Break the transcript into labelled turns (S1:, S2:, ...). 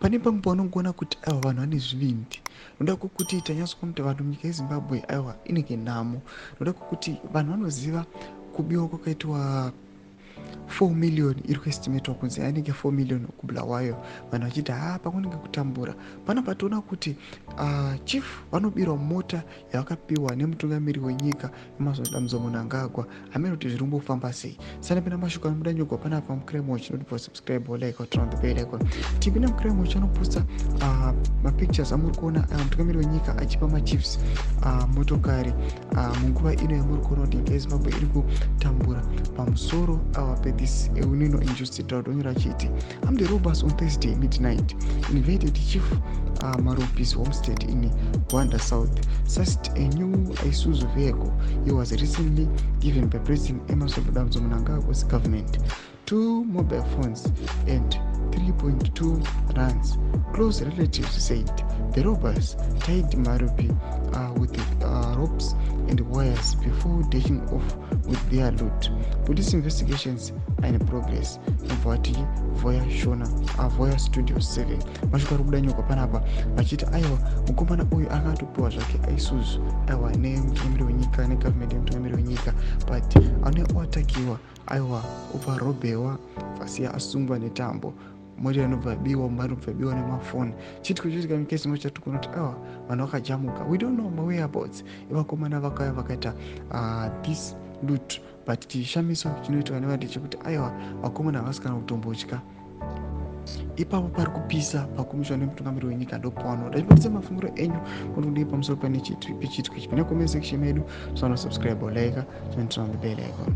S1: Pane pamwe paunongoona kuti aiwa, vanhu vane zvivindi, noda kwokuti tanyatsokuona kuti vanhu munyika yeZimbabwe, aiwa, inenge nhamo, noda kwokuti vanhu vanoziva kubiwa kwakaitwa 4 million iri kuestimatwa kunzi yanenge 4 million kuBulawayo, vanhu vachiti ha, pakunenge kutambura. Panapa toona kuti chief vanobirwa mota yavakapiwa nemutungamiri wenyika, Emmerson Dambudzo Mnangagwa. Hamene kuti zviri kumbofamba sei. Sanapinda mashoko anobuda nyogwa panapa muCrime Watch, notibva subscribe, like, turn on the bell icon. Tipinda muCrime Watch, anoposta mapictures amuri kuona mutungamiri wenyika achipa machiefs motokari munguva ino yamuri kuona kuti nyika yeZimbabwe iri kutambura pamusoro awa pethis El Nino induced drought. Onyora achiti, "Armed robbers on Thursday midnight invaded Chief Marupi's homestead in Gwanda South, seized a new Isuzu vehicle he was recently given by President Emmerson Dambudzo Mnangagwa's government, two mobile phones and 3.2 rands. Close relatives said the robbers tied Marupi with ropes and wires before dashing off with their loot. Police investigations are in progress." Vati Voya Shona, Voya Studio 7. Mashoko ari kubuda nyogwa panapa vachiti aiwa, mukomana uyu akatopiwa zvake Isuzu, aiwa, nemutungamiri wenyika, negovernment yemutungamiri wenyika, but ane oatakiwa, aiwa, obva robewa, vasiya asungwa netambo, mota inobva biwa, mari inobva biwa nemafoni. Chiitiko choitika mukesi chatikuona kuti aiwa, vanhu vakajamuka. We don't know mawhereabouts evakomana vakauya vakaita this loot, but chishamiso chinoitwa nevanhu chekuti aiwa, vakomana havasi kana kutombotya. Ipapo pari kupisa pakumishwa nemutungamiri wenyika, ndopavanoda. Chibudisa mafungiro enyu kuti kudii pamusoro pane pechiitiko ichi pane comment section medu. So subscribe, like, turn on the bell icon.